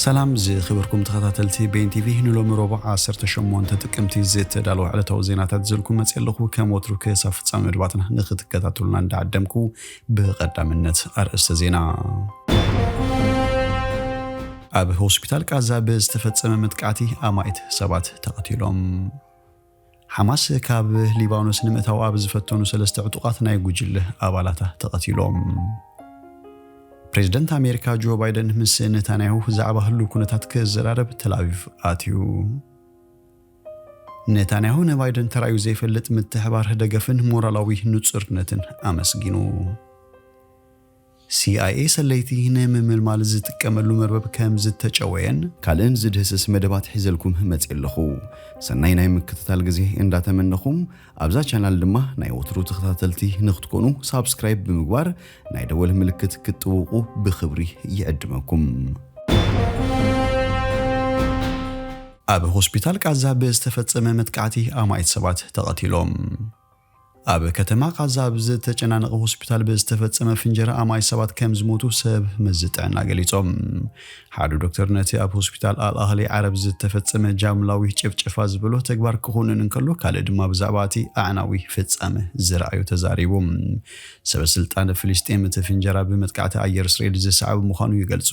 ሰላም ዝኽብርኩም ተኸታተልቲ ቤን ቲቪ፣ ንሎሚ ረቡዕ ዓሰርተ ሸሞንተ ጥቅምቲ ዝተዳለወ ዕለታዊ ዜናታት ዘልኩም መፅእ ኣለኹ። ከም ወትሩ ክሳብ ፍጻሜ መደባትና ንክትከታተሉና እንዳዓደምኩ፣ ብቐዳምነት ኣርእስተ ዜና። ኣብ ሆስፒታል ቃዛ ብዝተፈጸመ መጥቃዕቲ ኣማኢት ሰባት ተቐቲሎም። ሓማስ ካብ ሊባኖስ ንምእታው ኣብ ዝፈተኑ ሰለስተ ዕጡቓት ናይ ጉጅለ ኣባላታ ተቐቲሎም። ፕሬዝደንት ኣሜሪካ ጆ ባይደን ምስ ኔታንያሁ ብዛዕባ ህሉው ኩነታት ክዘራረብ ተል ኣቪቭ ኣትዩ። ኔታንያሁ ንባይደን ተራእዩ ዘይፈልጥ ምትሕባር ደገፍን ሞራላዊ ንጹርነትን ኣመስጊኑ። ሲኣይኤ ሰለይቲ ንምምልማል ዝጥቀመሉ መርበብ ከም ዝተጨወየን ካልእን ዝድህስስ መደባት ሒዘልኩም መፅእ ኣለኹ። ሰናይ ናይ ምክትታል ግዜ እንዳተመነኹም፣ ኣብዛ ቻናል ድማ ናይ ወትሩ ተኸታተልቲ ንክትኮኑ ሳብስክራይብ ብምግባር ናይ ደወል ምልክት ክትጥውቁ ብክብሪ ይዕድመኩም። ኣብ ሆስፒታል ቃዛ ብዝተፈጸመ መጥቃዕቲ ኣማኢት ሰባት ተቐቲሎም። ኣብ ከተማ ቃዛ ኣብ ዝተጨናነቐ ሆስፒታል ብዝተፈጸመ ፍንጀራ ኣማኢት ሰባት ከም ዝሞቱ ሰብ መዚ ጥዕና ገሊጾም። ሓደ ዶክተር ነቲ ኣብ ሆስፒታል ኣል ኣህሊ ዓረብ ዝተፈጸመ ጃምላዊ ጭፍጨፋ ዝበሎ ተግባር ክኹንን እንከሎ፣ ካልእ ድማ ብዛዕባ እቲ ኣዕናዊ ፍጻመ ዝረኣዩ ተዛሪቡ። ሰበ ስልጣን ፍልስጤም እቲ ፍንጀራ ብመጥቃዕቲ ኣየር እስራኤል ዝሰዓበ ምዃኑ ይገልጹ።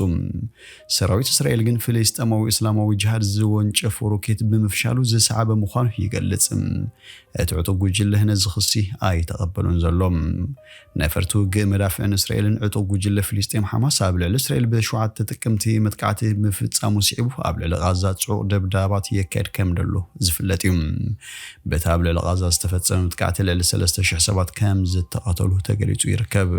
ሰራዊት እስራኤል ግን ፍልስጤማዊ እስላማዊ ጅሃድ ዝወንጨፎ ሮኬት ብምፍሻሉ ዝሰዓበ ምዃኑ ይገልጽ። እቲ ዕጡቕ ጉጅለ ነዚ ክሲ ኣይተቐበሎን ዘሎ። ነፈርቲ ውግእ መዳፍዕን እስራኤልን ዕጡቕ ጉጅለ ፍልስጤም ሓማስ ኣብ ልዕሊ እስራኤል ብሸውዓተ ጥቅምቲ መጥቃዕቲ ምፍጻሙ ስዒቡ ኣብ ልዕሊ ቃዛ ጽዑቕ ደብዳባት የካየድ ከም ደሎ ዝፍለጥ እዩ። በቲ ኣብ ልዕሊ ቃዛ ዝተፈጸመ መጥቃዕቲ ልዕሊ ሰለስተ ሽሕ ሰባት ከም ዝተቐተሉ ተገሊጹ ይርከብ።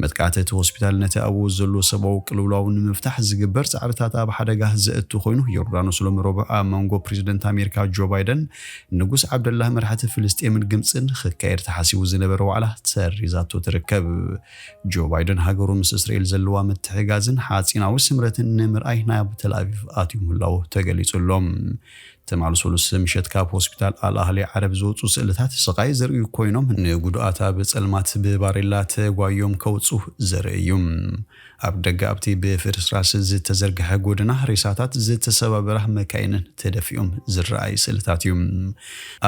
መጥቃዕቲ እቲ ሆስፒታል ነቲ ኣብኡ ዘሎ ሰብኣዊ ቅልውላው ንምፍታሕ ዝግበር ጻዕርታት ኣብ ሓደጋ ዘእቱ ኮይኑ፣ ዮርዳኖስ ሎሚ ረቡዕ ኣብ መንጎ ፕሬዝደንት ኣሜሪካ ጆ ባይደን ንጉስ ዓብደላህ መራሕቲ ፍልስጤምን ግብጽን ክካየድ ተሓሲቡ ዝነበረ ዋዕላ ሰሪዛቶ ትርከብ። ጆ ባይደን ሃገሩ ምስ እስራኤል ዘለዋ ምትሕጋዝን ሓጺናዊ ስምረትን ንምርኣይ ናብ ተል ኣቪቭ ኣትዩ ምህላዉ ተገሊጹ ኣሎ። ትማል ሰሉስ ምሸት ካብ ሆስፒታል ኣል ኣህሊ ዓረብ ዝወጹ ስእልታት ስቓይ ዘርእዩ ኮይኖም፣ ንጉዱኣት ኣብ ጸልማት ብባሬላ ተጓዮም ከውጹ ዘርኢ እዩ። ኣብ ደገ ኣብቲ ብፍርስራስ ዝተዘርግሐ ጎደና ሬሳታት ዝተሰባበራ መካይንን ተደፊኦም ዝረኣይ ስእልታት እዩ።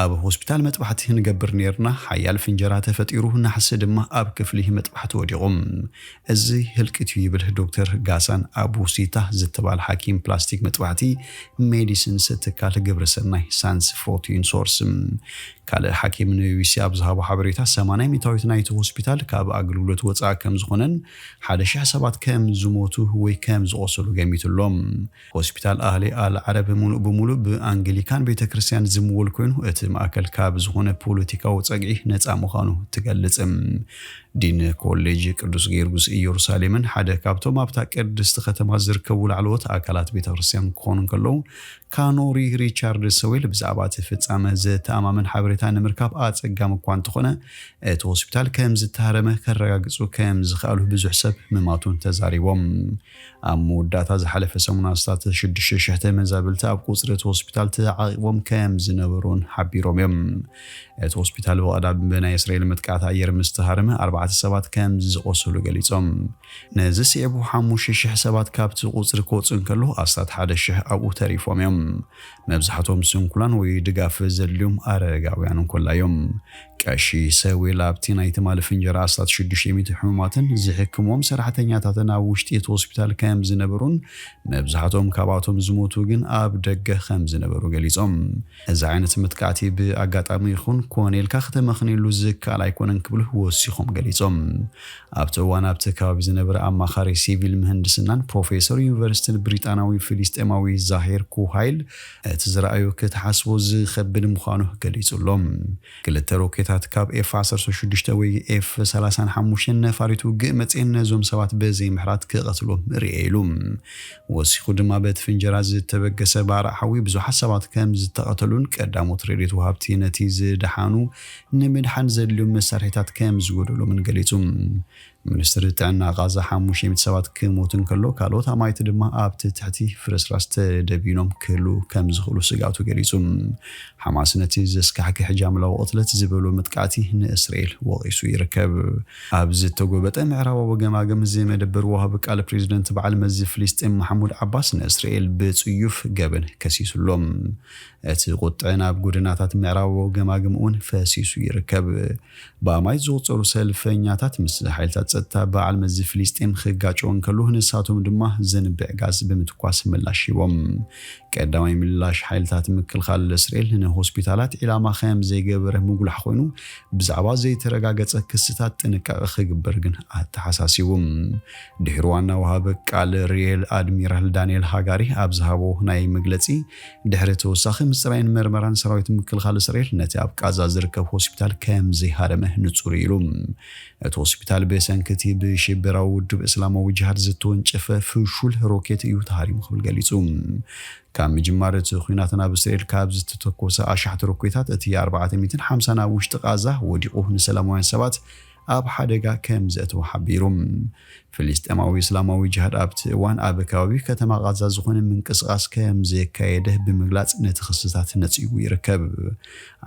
ኣብ ሆስፒታል መጥባሕቲ ንገብር ኔርና፣ ሓያል ፍንጀራ ተፈጢሩ፣ ናሕሲ ድማ ኣብ ክፍሊ መጥባሕቲ ወዲቑ። እዚ ህልቂት እዩ ይብል ዶክተር ጋሳን ኣቡሲታ ዝተባህለ ሓኪም ፕላስቲክ መጥባሕቲ ሜዲሲንስ ትካል ግብረሰናይ ሳንስ ፎርቲን ሶርስ። ካልእ ሓኪም ንቢቢሲ ኣብ ዝሃቦ ሓበሬታ፣ ሰማንያ ሚእታዊት ናይቲ ሆስፒታል ካብ ኣገልግሎት ወጻኢ ከም ዝኾነን ሓደ ሽሕ ሰባት ከም ዝሞቱ ወይ ከም ዝቖሰሉ ገሚቱ ኣሎ። ሆስፒታል ኣህሊ ኣል ዓረብ ምሉእ ብምሉእ ብኣንግሊካን ቤተ ክርስቲያን ዝምወል ኮይኑ፣ እቲ ማእከል ካብ ዝኾነ ፖለቲካዊ ጸግዒ ነጻ ምዃኑ ትገልጽ። ዲን ኮሌጅ ቅዱስ ጊዮርጊስ ኢየሩሳሌምን ሓደ ካብቶም ኣብታ ቅድስቲ ከተማ ዝርከቡ ላዕለዎት ኣካላት ቤተ ክርስቲያን ክኾኑ እንከለዉ፣ ካኖሪ ሪቻርድ ሰዌል ብዛዕባ እቲ ፍጻመ ዘተኣማምን ሓበሬታ ንምርካብ ኣጸጋሚ እኳ እንተኾነ፣ እቲ ሆስፒታል ከም ዝተሃረመ ከረጋግጹ ከም ዝኸኣሉ ብዙሕ ሰብ ምማቱን ተዛሪቦም። ኣብ መወዳእታ ዝሓለፈ ሰሙን ኣስታት ሽዱሽተ ሽሕ ተመዛበልቲ ኣብ ቁጽሪ እቲ ሆስፒታል ተዓቒቦም ከም ዝነበሩን ሓቢሮም እዮም። እቲ ሆስፒታል ብቐዳም ብናይ እስራኤል መጥቃዕቲ ኣየር ምስ ተሃረመ፣ ኣርባዕተ ሰባት ከም ዝቖሰሉ ገሊጾም። ነዚ ስዒቡ ሓሙሽተ ሽሕ ሰባት ካብቲ ቁጽሪ ክወጹ እንከሎ፣ ኣስታት ሓደ ሽሕ ኣብኡ ተሪፎም እዮም። መብዛሕትኦም ስንኩላን ወይ ድጋፍ ዘድልዮም ኣረጋውያን እንኮላ እዮም። ቀሺ ሰዌል ኣብቲ ናይ ትማሊ ፍንጀራ ኣስታት ሽዱሽተ ሚእቲ ሕሙማትን ዝሕክምዎም ሰራሕተኛታትን ኣብ ውሽጢ እቲ ሆስፒታል ከም ዝነበሩን መብዛሕትኦም ካብኣቶም ዝሞቱ ግን ኣብ ደገ ከም ዝነበሩ ገሊጾም። እዚ ዓይነት መጥቃዕቲ ብኣጋጣሚ ይኹን ኮነ ኢልካ ክተመኽንየሉ ዝከኣል ኣይኮነን ክብሉ ወሲኾም ገሊጾም። ኣብቲ እዋን ኣብቲ ከባቢ ዝነበረ ኣማኻሪ ሲቪል ምህንድስናን ፕሮፌሰር ዩኒቨርሲቲን ብሪጣናዊ ፍልስጤማዊ ዛሄር ኩሃይል እቲ ዝረኣዩ ክትሓስቦ ዝኸብድ ምዃኑ ገሊጹ ኣሎ። ክልተ ሮኬታት ካብ ኤፍ ዓሰርተ ሽዱሽተ ወይ ኤፍ ሰላሳን ሓሙሽተን ነፋሪት ውግእ መጽኤን ነዞም ሰባት ብዘይ ምሕራት ክቐትሎም ርኤ ኢሉ። ወሲኹ ድማ በቲ ፍንጀራ ዝተበገሰ ባርዕ ሓዊ ብዙሓት ሰባት ከም ዝተቐተሉን ቀዳሞት ረድኤት ወሃብቲ ነቲ ዝደሓኑ ንምድሓን ዘድልዮም መሳርሒታት ከም ዝጎደሎምን ገሊጹ። ሚኒስትሪ ጥዕና ቓዛ ሓሙሽተ ሚእቲ ሰባት ክሞቱ እንከሎ፣ ካልኦት ኣማይቲ ድማ ኣብቲ ትሕቲ ፍርስራስ ተደቢኖም ክህሉ ከም ዝኽእሉ ስግኣቱ ገሊጹ። ሓማስ ነቲ ዘስካሕክሕ ጃምላዊ ቅትለት ዝበሎ መጥቃዕቲ ንእስራኤል ወቒሱ ይርከብ። ኣብ ዝተጎበጠ ምዕራባዊ ገማግም፣ እዚ መደበር ወሃቢ ቃል ፕሬዚደንት በዓል መዚ ፍልስጤም ማሕሙድ ዓባስ ንእስራኤል ብጽዩፍ ገበን ከሲሱሎም። እቲ ቁጥዐ ናብ ጎደናታት ምዕራባዊ ገማግም እውን ፈሲሱ ይርከብ። ብኣማይት ዝቑጸሩ ሰልፈኛታት ምስ ሓይልታት ጸጥታ በዓል መዚ ፍልስጤም ክጋጨው እንከሉ፣ ንሳቶም ድማ ዘንብዕ ጋዝ ብምትኳስ ምላሽ ሂቦም። ቀዳማይ ምላሽ ሓይልታት ምክልኻል እስራኤል ንሆስፒታላት ዒላማ ከም ዘይገበረ ምጉላሕ ኮይኑ፣ ብዛዕባ ዘይተረጋገጸ ክስታት ጥንቃቐ ክግበር ግን ኣተሓሳሲቡ። ድሕሪ ዋና ወሃቢ ቃል ሪየር ኣድሚራል ዳንኤል ሃጋሪ ኣብ ዝሃቦ ናይ መግለጺ፣ ድሕሪ ተወሳኺ ምጽራይን መርመራን ሰራዊት ምክልኻል እስራኤል ነቲ ኣብ ቃዛ ዝርከብ ሆስፒታል ከም ዘይሃረመ ንጹር እዩ ኢሉ። እቲ ሆስፒታል ብሰንኪ እቲ ብሽበራዊ ውድብ እስላማዊ ጅሃድ ዝተወንጨፈ ፍሹል ሮኬት እዩ ተሃሪሙ ክብል ገሊጹ። ካብ ምጅማር እቲ ኲናት ናብ እስራኤል ካብ ዝተተኮሰ ኣሻሕቲ ሮኬታት እቲ ኣርባዕተ ሚእትን ሓምሳን ኣብ ውሽጢ ቃዛ ወዲቑ ንሰላማውያን ሰባት ኣብ ሓደጋ ከም ዘእተወ ሓቢሩ። ፍልስጤማዊ እስላማዊ ጅሃድ ኣብቲ እዋን ኣብ ከባቢ ከተማ ቃዛ ዝኾነ ምንቅስቓስ ከም ዘካየደ ብምግላጽ ነቲ ክስታት ነጺጉ ይርከብ።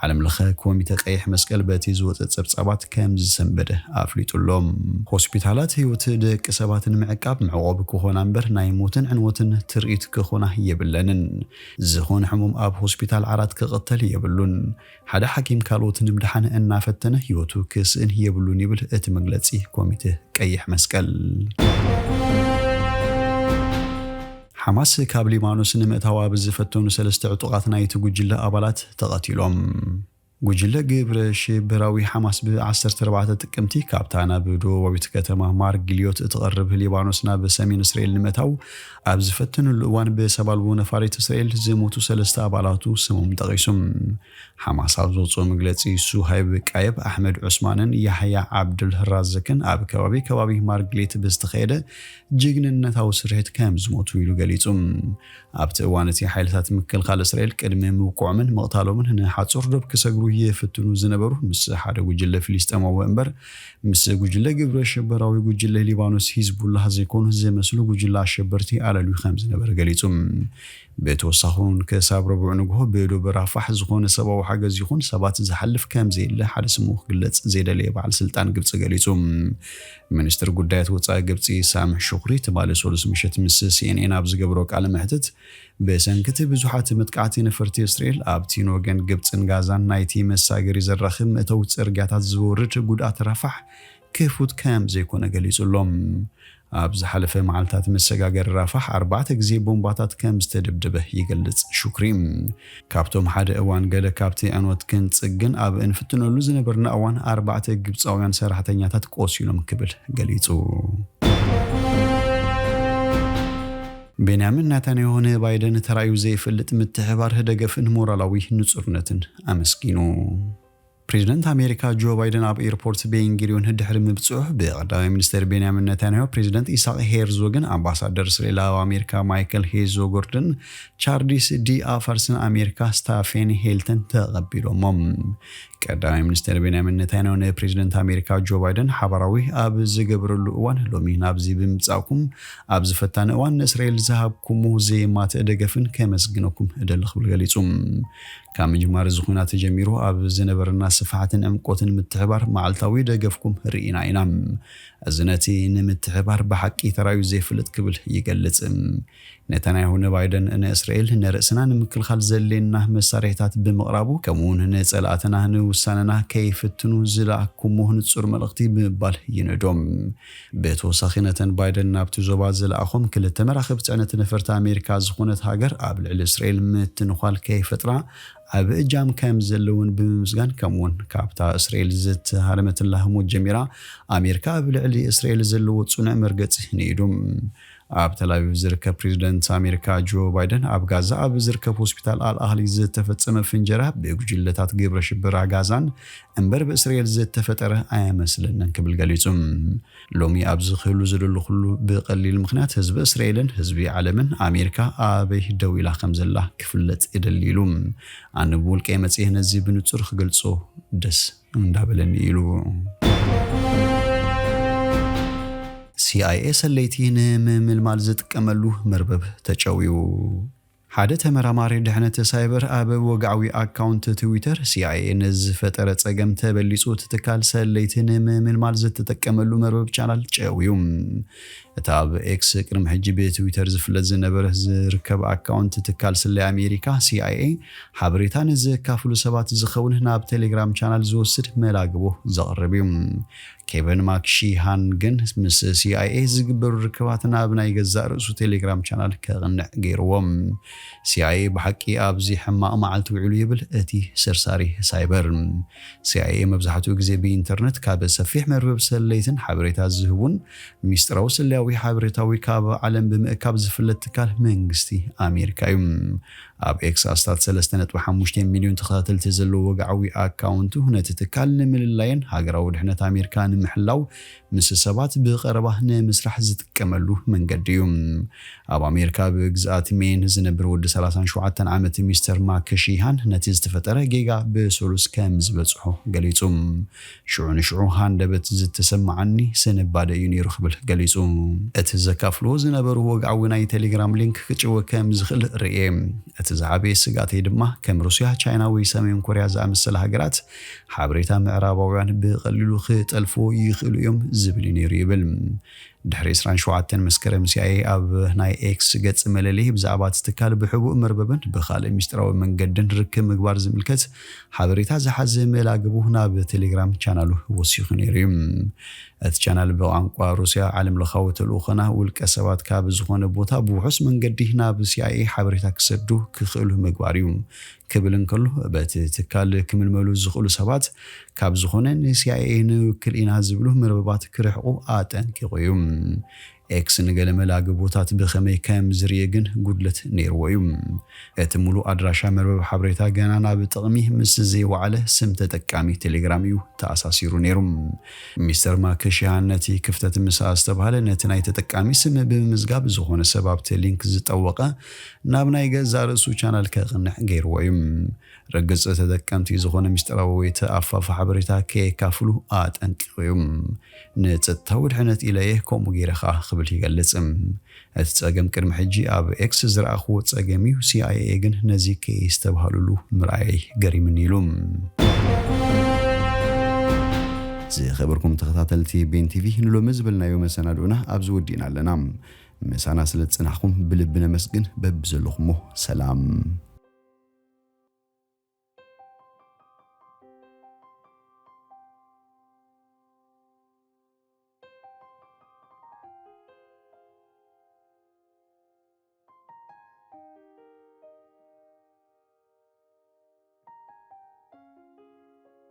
ዓለም ለኸ ኮሚተ ቀይሕ መስቀል በቲ ዝወጸ ጸብጻባት ከም ዝሰንበደ ኣፍሊጡ ኣሎ። ሆስፒታላት ህይወት ደቂ ሰባት ንምዕቃብ መዕቆቢ ክኾና እምበር ናይ ሞትን ዕንወትን ትርኢት ክኾና የብለንን። ዝኾነ ሕሙም ኣብ ሆስፒታል ዓራት ክቕተል የብሉን። ሓደ ሓኪም ካልኦት ንምድሓን እናፈተነ ህይወቱ ክስእን የብሉን ይብል እቲ መግለጺ ኮሚተ ቀይሕ መስቀል። ሓማስ ካብ ሊባኖስ ንምእታው ኣብ ዝፈተኑ ሰለስተ ዕጡቓት ናይቲ ጉጅለ ኣባላት ተቐቲሎም። ጉጅለ ግብረ ሽበራዊ ሓማስ ብ ዓሰርተ ኣርባዕተ ጥቅምቲ ካብታ ናብ ደቡባዊት ከተማ ማርጊልዮት እትቐርብ ሊባኖስ ናብ ሰሜን እስራኤል ንምእታው ኣብ ዝፈተኑሉ እዋን ብሰብ ኣልቦ ነፋሪት እስራኤል ዝሞቱ ሰለስተ ኣባላቱ ስሞም ጠቒሱ። ሓማስ ኣብ ዘውፅኦ መግለፂ ሱሃይብ ቃየብ፣ ኣሕመድ ዑስማንን ያሕያ ዓብዱል ራዘክን ኣብ ከባቢ ከባቢ ማርጊልዮት ብዝተኻየደ ጅግንነታዊ ስርሒት ከም ዝሞቱ ኢሉ ገሊጹ። ኣብቲ እዋን እቲ ሓይልታት ምክልኻል እስራኤል ቅድሚ ምውቅዖምን ምቕታሎምን ንሓጹር ዶብ ክሰግሩ ይፍትኑ ዝነበሩ ምስ ሓደ ጉጅለ ፍልስጤማዊ እምበር ምስ ጉጅለ ግብረ ሽበራዊ ጉጅለ ሊባኖስ ሂዝቡላህ ዘይኮኑ ዝመስሉ ጉጅለ ኣሸበርቲ ኣለልዩ ከም ዝነበረ ገሊጹ። ብተወሳኺ እውን ክሳብ ረቡዕ ንግሆ ብዶብ ራፋሕ ዝኾነ ሰብኣዊ ሓገዝ ይኹን ሰባት ዝሓልፍ ከም ዘየለ ሓደ ስሙ ክግለጽ ዘይደለየ በዓል ስልጣን ግብጺ ገሊጹ። ሚኒስትር ጉዳያት ወጻኢ ግብጺ ሳምሕ ሹክሪ ትማሊ ሰሉስ ምሸት ምስ ሲኤንኤን ኣብ ዝገበሮ ቃለ መሕትት፣ ብሰንኪ እቲ ብዙሓት መጥቃዕቲ ነፈርቲ እስራኤል ኣብቲ ንወገን ግብጽን ጋዛን ናይቲ መሳገሪ ዘራኽብ መእተዊ ጽርግያታት ዝወርድ ጉድኣት ራፋሕ ክፉት ከም ዘይኮነ ገሊጹ ኣሎ። ኣብ ዝሓለፈ መዓልታት መሰጋገሪ ራፋሕ ኣርባዕተ ግዜ ቦምባታት ከም ዝተደብደበ ይገልጽ ሹክሪ። ካብቶም ሓደ እዋን ገለ ካብቲ ዕንወት ክንጽግን ኣብ እንፍትነሉ ዝነበርና እዋን ኣርባዕተ ግብጻውያን ሰራሕተኛታት ቆሲሎም ክብል ገሊጹ። ቤንያሚን ናታንያሁ ንባይደን ተራእዩ ዘይፈልጥ ምትሕባር ደገፍን ሞራላዊ ንጹርነትን ኣመስጊኑ። ፕሬዚደንት ኣሜሪካ ጆ ባይደን ኣብ ኤርፖርት ቤንጉሪዮን ድሕሪ ምብጽሑ ብቀዳማይ ሚኒስትር ቤንያሚን ነታንያሁ፣ ፕሬዚደንት ኢሳቅ ሄርዞግን ኣምባሳደር እስራኤል ኣብ ኣሜሪካ ማይክል ሄዞ ጎርደን፣ ቻርሊስ ዲ ኣፈርስን ኣሜሪካ ስታፌን ሄልተን ተቐቢሎሞም። ቀዳማይ ሚኒስትር ቤንያሚን ነታንያሁ ንፕሬዚደንት ኣሜሪካ ጆ ባይደን ሓባራዊ ኣብ ዝገበረሉ እዋን፣ ሎሚ ናብዚ ብምብጻእኩም ኣብዚ ፈታኒ እዋን ንእስራኤል ዝሃብኩሞ ዘየማትእ ደገፍን ከመስግነኩም እደሊ ክብል ገሊጹ። ካብ ምጅማር እዚ ኲናት ጀሚሩ ኣብ ዝነበረና ስፍሓትን ዕምቆትን ምትሕባር መዓልታዊ ደገፍኩም ርኢና ኢና። እዚ ነቲ ንምትሕባር ብሓቂ ተራእዩ ዘይፍለጥ ክብል ይገልጽ። ነታንያሁ ንባይደን ንእስራኤል ንርእስና ንምክልኻል ዘድልየና መሳርሒታት ብምቕራቡ ከምኡውን ንጸላእትና ንውሳነና ከይፍትኑ ዝለኣኩሞ ንጹር መልእኽቲ ብምባል ይንእዶም። ብተወሳኺ ነተን ባይደን ናብቲ ዞባ ዝለኣኾም ክልተ መራኽብ ጽዕነት ነፈርቲ ኣሜሪካ ዝኾነት ሃገር ኣብ ልዕሊ እስራኤል ምትንዃል ከይፈጥራ ዓቢ እጃም ከም ዘለውን ብምምስጋን ከምኡውን ካብታ እስራኤል ዝተሃረመትላ ህሞት ጀሚራ ኣሜሪካ ኣብ ልዕሊ እስራኤል ዘለዎ ጽኑዕ መርገጺ ንኢዱ። ኣብ ተላቪቭ ዝርከብ ፕሬዚደንት ኣሜሪካ ጆ ባይደን ኣብ ጋዛ ኣብ ዝርከብ ሆስፒታል ኣል ኣህሊ ዝተፈጸመ ፍንጀራ ብጉጅለታት ግብረ ሽበራ ጋዛን እምበር ብእስራኤል ዝተፈጠረ ኣየመስለንን ክብል ገሊጹ። ሎሚ ኣብዚ ክህሉ ዝደለኹሉ ብቐሊል ምኽንያት ህዝቢ እስራኤልን ህዝቢ ዓለምን ኣሜሪካ ኣበይ ደው ኢላ ከም ዘላ ክፍለጥ እደሊ ኢሉ። ኣነ ብውልቀይ መጽየ ነዚ ብንጹር ክገልጾ ደስ እንዳበለኒ ኢሉ። ሲ ኣይ ኤ ሰለይቲ ንምምልማል ዝጥቀመሉ መርበብ ተጨውዩ። ሓደ ተመራማሪ ድሕነት ሳይበር ኣብ ወግዓዊ ኣካውንት ትዊተር፣ ሲ ኣይ ኤ ንዝፈጠረ ጸገም ተበሊጹ፣ እቲ ትካል ሰለይቲ ንምምልማል ዝተጠቀመሉ መርበብ ቻናል ጨውዩ። እቲ ኣብ ኤክስ፣ ቅድሚ ሕጂ ብትዊተር ዝፍለጥ ዝነበረ፣ ዝርከብ ኣካውንት ትካል ስለያ ኣሜሪካ፣ ሲ ኣይ ኤ፣ ሓበሬታ ንዘካፍሉ ሰባት ዝኸውን ናብ ቴሌግራም ቻናል ዝወስድ መላግቦ ዘቕርብ እዩ። ኬቨን ማክሺሃን ግን ምስ ሲ ኣይ ኤ ዝግበሩ ርክባት ናብ ናይ ገዛእ ርእሱ ቴሌግራም ቻናል ከቕንዕ ገይርዎም። ሲ ኣይ ኤ ብሓቂ ኣብዚ ሕማቕ መዓልቲ ውዒሉ ይብል እቲ ሰርሳሪ ሳይበር። ሲ ኣይ ኤ መብዛሕትኡ ግዜ ብኢንተርነት ካብ ሰፊሕ መርበብ ሰለይትን ሓበሬታ ዝህቡን ሚስጥራዊ ስለያዊ ሓበሬታዊ ካብ ዓለም ብምእካብ ዝፍለጥ ትካል መንግስቲ ኣሜሪካ እዩ። ኣብ ኤክስ ኣስታት ሰለስተ ነጥቢ ሓሙሽተ ሚልዮን ተኸታተልቲ ዘለዎ ወግዓዊ ኣካውንቱ ነቲ ትካል ንምልላይን ሃገራዊ ድሕነት ኣሜሪካ ንምሕላው ምስ ሰባት ብቐረባ ንምስራሕ ዝጥቀመሉ መንገዲ እዩ። ኣብ ኣሜሪካ ብግዝኣት ሜን ዝነብር ወዲ ሰላሳን ሸውዓተን ዓመት ሚስተር ማክሺሃን ነቲ ዝተፈጠረ ጌጋ ብሰሉስ ከም ዝበጽሖ ገሊጹ። ሽዑ ንሽዑ ሃንደበት ዝተሰማዓኒ ስንባደ እዩ ነይሩ ክብል ገሊጹ። እቲ ዘካፍልዎ ዝነበሩ ወግዓዊ ናይ ቴሌግራም ሊንክ ክጭወ ከም ዝኽእል ርእየ። እቲ ዝዓበየ ስግኣተይ ድማ ከም ሩስያ፣ ቻይና ወይ ሰሜን ኮርያ ዝኣመሰላ ሃገራት ሓበሬታ ምዕራባውያን ብቐሊሉ ክጠልፍዎ ይኽእሉ እዮም ዝብል እዩ ነይሩ ይብል። ድሕሪ ዕስራን ሸውዓተን መስከረም ሲ ኣይ ኤ ኣብ ናይ ኤክስ ገጽ መለለዪ ብዛዕባ እቲ ትካል ብሕቡእ መርበብን ብኻልእ ሚስጥራዊ መንገድን ርክብ ምግባር ዝምልከት ሓበሬታ ዝሓዘ መላግቡ ናብ ቴሌግራም ቻናሉ ወሲኹ ነይሩ እዩ። እቲ ቻናል ብቋንቋ ሩስያ ዓለም ለኻዊ ተልእኾና ውልቀ ሰባት ካብ ዝኾነ ቦታ ብውሑስ መንገዲ ናብ ሲ ኣይ ኤ ሓበሬታ ክሰዱ ክኽእሉ ምግባር እዩ ክብል እንከሎ፣ በቲ ትካል ክምልመሉ ዝኽእሉ ሰባት ካብ ዝኾነ ን ሲ ኣይ ኤ ንውክል ኢና ዝብሉ መርበባት ክርሕቑ ኣጠንቂቑ እዩ። ኤክስ ንገለ መላግቦታት ብኸመይ ከም ዝርየ ግን ጉድለት ነይርዎ እዩ። እቲ ሙሉእ ኣድራሻ መርበብ ሓበሬታ ገና ናብ ጥቕሚ ምስ ዘይወዓለ፣ ስም ተጠቃሚ ቴሌግራም እዩ ተኣሳሲሩ ነይሩ። ሚስተር ማክሺሃን ነቲ ክፍተት ምስ ኣስተብሃለ፣ ነቲ ናይ ተጠቃሚ ስም ብምምዝጋብ ዝኾነ ሰብ ኣብቲ ሊንክ ዝጠወቐ ናብ ናይ ገዛእ ርእሱ ቻናል ከቕንዕ ገይርዎ እዩ። ርግጽ ተጠቀምቲ ዝኾነ ሚስጥራዊ ወይ ተኣፋፊ ሓበሬታ ከየካፍሉ ኣጠንቂቑ እዩ። ንጸጥታዊ ድሕነት ኢለ እየ ከምኡ ገይረ ኸኣ ክብል ይገልጽ። እቲ ጸገም ቅድሚ ሕጂ ኣብ ኤክስ ዝረኣኽዎ ጸገም እዩ፣ ሲ ኣይ ኤ ግን ነዚ ከየስተብሃሉሉ ምርኣየይ ገሪምኒ ኢሉ። ዝኸበርኩም ተኸታተልቲ ቤን ቲቪ፣ ንሎሚ ዝበልናዮ መሰናድኡና ኣብዚ ወዲእና ኣለና። ምሳና ስለ ዝጸናሕኩም ብልቢ ነመስግን። በብዘለኹሞ ሰላም።